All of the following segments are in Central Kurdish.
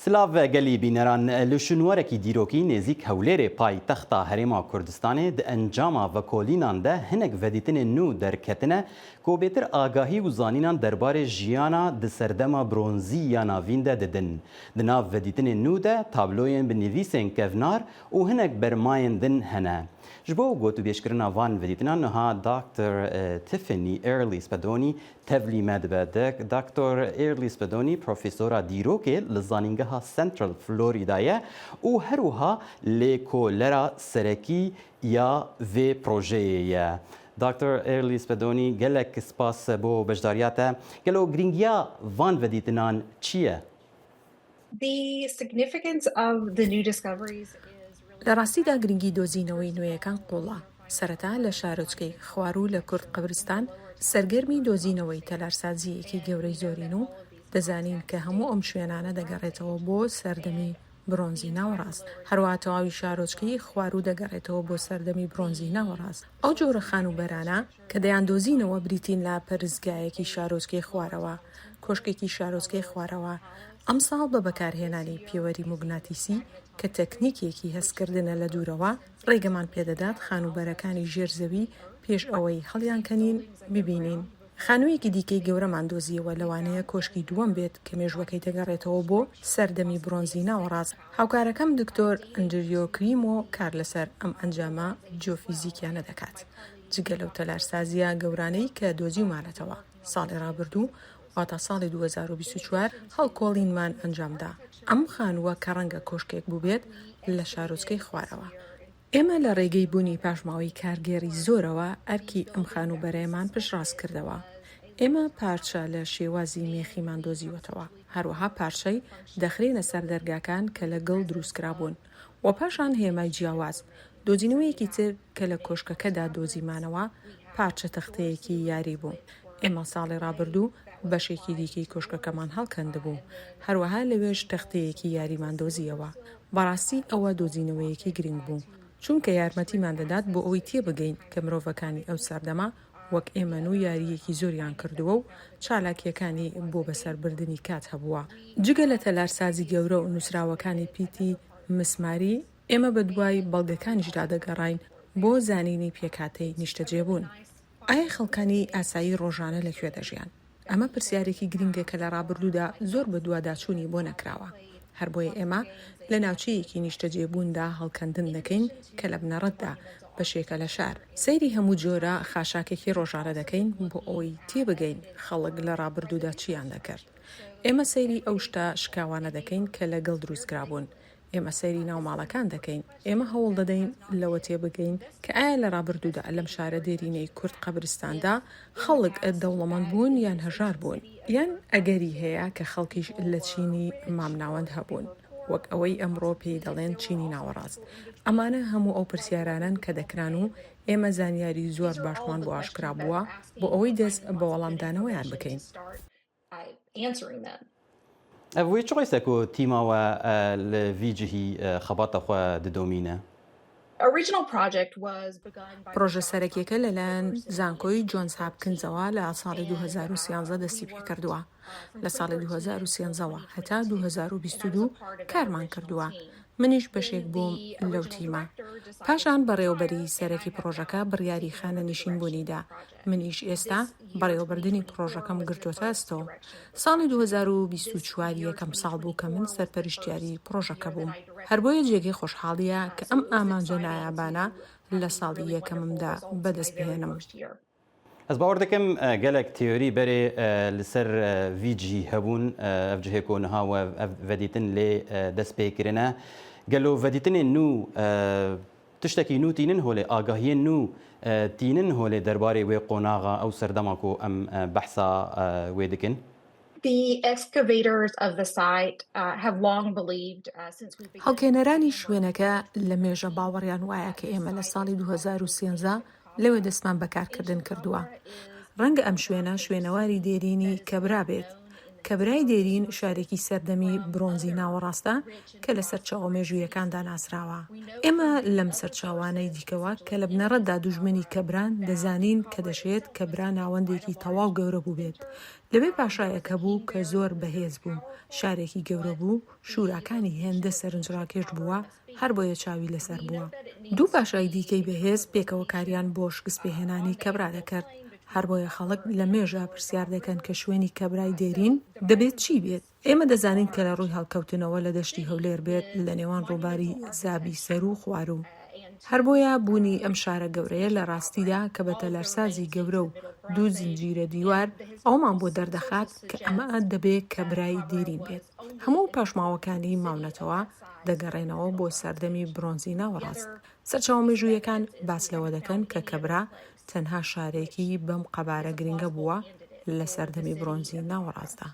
Silav gelî bîneran, li şûnwarekî dîrokî nêzîk Hewlêrê paytexta Herêma Kurdistanê di encama vekolînan de hinek vedîtinên nû derketine ku bêtir agahî û zanînan derbarê jiyana di serdema bronzî ya navîn de didin. Di nav vedîtinên nû de tabloyên bi nivîsên kevnar û hinek bermayên din hene. Ji bo gotûbêjkirina van vedîtinan niha Doktor Tiffany Early Spadoni Tevlî me dibe. Doktor Early Spadoni profesora dîrokê li Zanîngeha Central Florida ye û her wiha lêkolera serekî ya vê projeyê ye. Doktor Early Spadoni gelek spas bo beşdariya te. Gelo girîngiya van vedîtinan çi ye? لە ڕاستیدا گرنگی دۆزینەوەی نوێیەکان قووڵە. سەرەتا لە شارۆچکەی خواروو لە کورد قەبرستان سەرگەرمی دۆزینەوەی تەلارسازییەکی گەورەی زۆرین و دەزانین کە هەموو ئەم شوێنانە دەگەڕێتەوە بۆ سەردەمی برۆنزی ناوەڕاست. هەروەها تەواوی شارۆچکەی خواروو دەگەڕێتەوە بۆ سەردەمی برۆنزی ناوەڕاست. ئەو جۆرە خانووبەرانە کە دەیاندۆزینەوە بریتین لە پەرستگایەکی شارۆچکەی خوارەوە، کۆشکێکی شارۆچکەی خوارەوە، ئەمساڵ بە بەکارهێنانی پێوەری موگناتیسی کە تەکنیکێکی هەستکردنە لە دوورەوە، ڕێگەمان پێدەدات خانووبەرەکانی ژێر زەوی پێش ئەوەی هەڵیانکەنین ببینین. خانوویەکی دیکەی گەورەمان دۆزییەوە لەوانەیە کۆشکی دووەم بێت کە مێژووەکەی دەگەڕێتەوە بۆ سەردەمی برۆنزی ناوەڕاست. هاوکارەکەم دکتۆر ئەندریۆ کریمۆ کار لەسەر ئەم ئەنجامە جیۆفیزیکیانە دەکات. جگە لەو تەلارسازییە گەورانەی کە دۆزیومانەتەوە، ساڵی ڕابردوو واتا ساڵی 2024 هەڵکۆڵینمان ئەنجامدا، ئەم خانووە کە ڕەنگە کۆشکێک بووبێت لە شارۆچکەی خوارەوە. ئێمە لە ڕێگەی بوونی پاشماوەی کارگێڕی زۆرەوە ئەرکی ئەم خانووبەرەیەمان پشتڕاست کردەوە. ئێمە پارچە لە شێوازی مێخیمان دۆزیوەتەوە، هەروەها پارچەی دەخرێنە سەر دەرگاکان کە لە گڵ دروستکرابوون و پاشان هێمای جیاواز. دۆزینەوەیەکی تر کە لە کۆشکەکەدا دۆزیمانەوە پارچە تەختەیەکی یاری بوو. ئێمە ساڵی ڕابردوو بەشێکی دیکەی کۆشکەکەمان هەڵکەندبوو. هەروەها لەوێش تەختەیەکی یاریمان دۆزییەوە. بەڕاستی ئەوە دۆزینەوەیەکی گرنگ بوو، چونکە یارمەتیمان دەدات بۆ ئەوەی تێبگەین کە مرۆڤەکانی ئەو سەردەمە وەک ئێمەن و یارییەکی زۆریان کردووە و چالاکییەکانی بۆ بەسەربردنی کات هەبووە. جگە لە تەلارسازی گەورە و نووسراوەکانی پیتی مسماری، ئێمە بەدوای بەڵگەکانیشدا دەگەڕاین بۆ زانینی پێکهاتەی نیشتەجێبوون. ئایا خەڵکانی ئاسایی ڕۆژانە لە کوێ دەژیان؟ ئەمە پرسیارێکی گرنگە کە لە ڕابردوودا زۆر بەدواداچوونی بۆ نەکراوە. هەر بۆیە ئێمە لە ناوچەیەکی نیشتەجێبووندا هەڵکەندن دەکەین کە لە بنەڕەتدا بەشێکە لە شار. سەیری هەموو جۆرە خاشاکێکی ڕۆژانە دەکەین بۆ ئەوەی تێبگەین خەڵک لە ڕابردوودا چییان دەکرد. ئێمە سەیری ئەو شتە شکاوانە دەکەین کە لە گڵ دروستکرابوون. ئێمە سەیری ناو ماڵەکان دەکەین، ئێمە هەوڵ دەدەین لەوە تێبگەین کە ئایا لە ڕابردوودا لەم شارە دێرینەی کورد قەبرستاندا خەڵک دەوڵەمەند بوون یان هەژار بوون، یان ئەگەری هەیە کە خەڵکیش لە چینی مامناوەند هەبوون، وەک ئەوەی ئەمڕۆ پێی دەڵێن چینی ناوەڕاست. ئەمانە هەموو ئەو پرسیارانەن کە دەکران و ئێمە زانیاری زۆر باشمان بۆ ئاشکرا بووە بۆ ئەوەی دەست بە وەڵامدانەوەیان بکەین. Ev wê çi qêse ku tîma we li vî cihî xebata xwe didomîne? پڕۆژە سەرەکیەکە لەلایەن زانکۆی جۆنز هاپکنزەوە لە ساڵی 2013 دەستی پێکردووە. لە ساڵی 2013 وە هەتا 2022 کارمان کردووە. منیش بەشێک بووم لەو تیمە. پاشان بەڕێوەبەری سەرەکی پڕۆژەکە بڕیاری خانەنشینبوونی دا، منیش ئێستا بەڕێوەبردنی پڕۆژەکەم گرتۆتە ئەستۆ. ساڵی 2024 یەکەم ساڵ بوو کە من سەرپەرشتیاری پڕۆژەکە بووم. هەر بۆیە جێگەی خۆشحاڵییە کە ئەم ئامانجە نایابانە لە ساڵی یەکەممدا بەدەست بهێنم. Ez bawer dikim gelek teorî berê li ser vî cihî hebûn, ev cihê ku niha we ev vedîtin lê dest pê kirine. Gelo vedîtinên nû tiştekî nû tînin holê, agahiyên nû tînin holê derbarê wê qonaxa ew serdema ku em behsa wê dikin? هەڵکێنەرانی شوێنەکە لە مێژە باوەڕیان وایە کە ئێمە لە ساڵی 2013 لەوێ دەستمان بە کارکردن کردووە. ڕەنگە ئەم شوێنە شوێنەواری دێرینی کەبرا بێت. کەبرای دێرین شارێکی سەردەمی برۆنزی ناوەڕاستە کە لە سەرچاوە مێژوویەکاندا ناسراوە. ئێمە لەم سەرچاوانەی دیکەوە کە لە بنەڕەتدا دوژمنی کەبران، دەزانین کە دەشێت کەبرا ناوەندێکی تەواو گەورە بووبێت. لەوێ پاشایەک هەبوو کە زۆر بەهێز بوو، شارێکی گەورە بوو، شووراکانی هێندە سەرنجڕاکێش بووە، هەربۆیە چاوی لەسەر بووە. دوو پاشای دیکەی بەهێز پێکەوە کاریان بۆ شکستپێهێنانی کەبرا دەکرد. هەربۆیە خەڵک لە مێژە پرسیار دەکەن کە شوێنی کەبرای دێرین دەبێت چی بێت؟ ئێمە دەزانین کە لە ڕووی هەڵکەوتنەوە لە دەشتی هەولێر بێت لە نێوان ڕووباری زابی سەروو و خواروو. هەربۆیە بوونی ئەم شارە گەورەیە لە ڕاستیدا کە بە تەلارسازی گەورە و دوو زنجیرە دیوار ئەوەمان بۆ دەردەخات کە ئەمە دەبێ کەبرای دێرین بێت. هەموو پاشماوەکانی ماونەتەوە دەگەڕێنەوە بۆ سەردەمی برۆنزی ناوەڕاست. سەرچاوە مێژوویەکان باس لەوە دەکەن کە کەبرا تەنها شارێکی بەم قەبارە گرنگە بووە لە سەردەمی برۆنزی ناوەڕاستدا.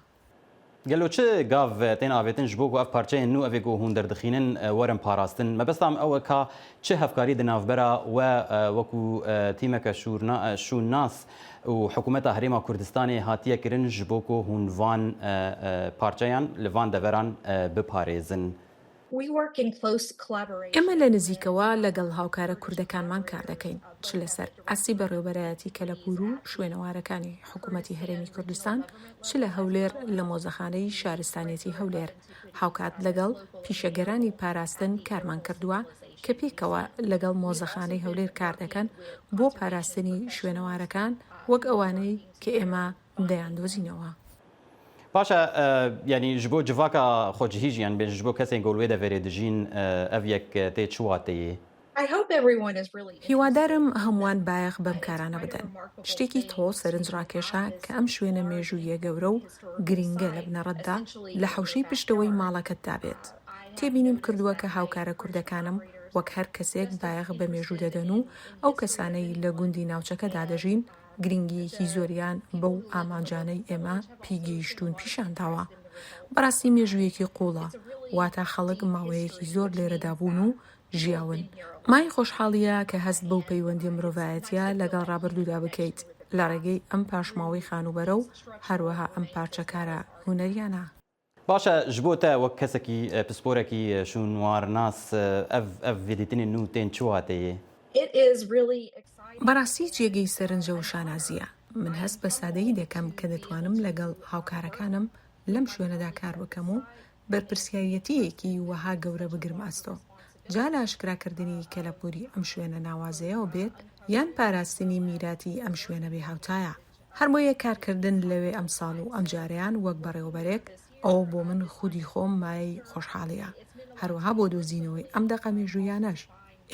گەلۆ چ گاڤ تێن ئاڤێتن ژ بۆ کو ئەڤ پارچەیێن نوو ئەڤێ کو هوون دەردخینن وەرن پاراستن؟ مەبەستام ئەوە کا چ هەڤکاری د ناڤبەرا وە وەکوو تیمەکە شوونناس و حکوومەتا هەرێما کوردستانێ هاتیە کرن ژ بۆ کو هوون ڤان پارچەیان لە ڤان دەڤەران بپارێزن؟ ئێمە لە نزیکەوە لەگەڵ هاوکارە کوردەکانمان کاردەکەین، چ لەسەر ئاستی بەڕێوەبەرایەتی کەلەپوور و شوێنەوارەکانی حکوومەتی هەرێمی کوردستان، چ لە هەولێر لە مۆزەخانەی شارستانیەتی هەولێر، هاوکات لەگەڵ پیشەگەرانی پاراستن کارمان کردووە کە پێکەوە لەگەڵ مۆزەخانەی هەولێر کاردەکەن بۆ پاراستنی شوێنەوارەکان وەک ئەوانەی کە ئێمە دەیاندۆزینەوە. باشە یانی ji bo civaka xwecihî jî yan bêjin ji bo kesên ku li wê deverê dijîn ev yek tê çi wateyê? هیوادارم هەمووان بایەخ بەم کارانە بدەن. شتێکی تەواو سەرنجڕاکێشە کە ئەم شوێنە مێژووییە گەورە و گرینگە لە بنەڕەتدا لە حەوشەی پشتەوەی ماڵەکەتدا بێت. تێبینیم کردووە کە هاوکارە کوردەکانم وەک هەر کەسێک بایەخ بە مێژوو دەدەن و ئەو کەسانەی لە گوندی ناوچەکەدا دەژین گرنگییەکی زۆریان بەو ئامانجانەی ئێمە پێی گەیشتوون پیشان داوە. بەڕاستی مێژوویەکی قووڵە، واتە خەڵک ماوەیەکی زۆر لێرەدا بوون و ژیاون. مایەی خۆشحاڵییە کە هەست بەو پەیوەندییە مرۆڤایەتییە لەگەڵ ڕابردوودا بکەیت لە ڕێگەی ئەم پاشماوەی خانووبەرە و هەروەها ئەم پارچە کارە هونەرییانە. باشە ji bo te wek kesekî pisporekî şûnwarnas ev ev vêdîtinên nû tên çi wateyê? بەڕاستی جێگەی سەرنجە و شانازییە. من هەست بە سادەیی دەکەم کە دەتوانم لەگەڵ هاوکارەکانم لەم شوێنەدا کار بکەم و بەرپرسیاریەتییەکی وەها گەورە بگرمە ئەستۆ. جا لە ئاشکراکردنی کەلەپووری ئەم شوێنە ناوازەیەوە بێت یان پاراستنی میراتی ئەم شوێنە بێهاوتایە. هەربۆیە کارکردن لەوێ ئەمساڵ و ئەمجارەیان وەک بەڕێوەبەرێک، ئەوە بۆ من خودی خۆم مایەی خۆشحاڵییە، هەروەها بۆ دۆزینەوەی ئەم دەقە مێژووییانەش.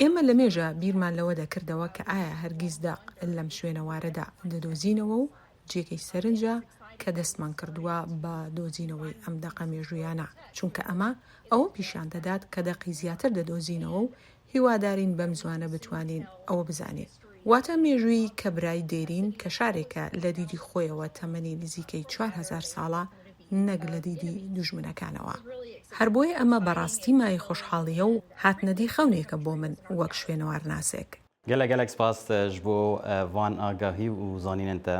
ئێمە لەمێژە بیرمان لەوە دەکردەوە کە ئایا هەرگیز دەق لەم شوێنەوارەدا دەدۆزینەوە و جێگەی سەرنجە کە دەستمان کردووە بە دۆزینەوەی ئەم دەقە مێژوویانە، چونکە ئەمە ئەوە پیشان دەدات کە دەقی زیاتر دەدۆزینەوە و هیوادارین بەم زوانە بتوانین ئەوە بزانین. واتە مێژووی کەبرای دێرین کە شارێکە لە دیدی خۆیەوە تەمەنی نزیکەی 4000 ساڵە نەک لە دیدی دوژمنەکانەوە. هەر بۆیە ئەمە بەڕاستی مایەی خۆشحاڵییە و هاتنەدی خەونێکە بۆ من وەک شوێنەوارناسێک. Gelek gelek spas ji bo van agahî û zanînên te.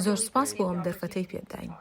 زۆر سوپاس بۆ ئەم دەرفەتەی پێت داین.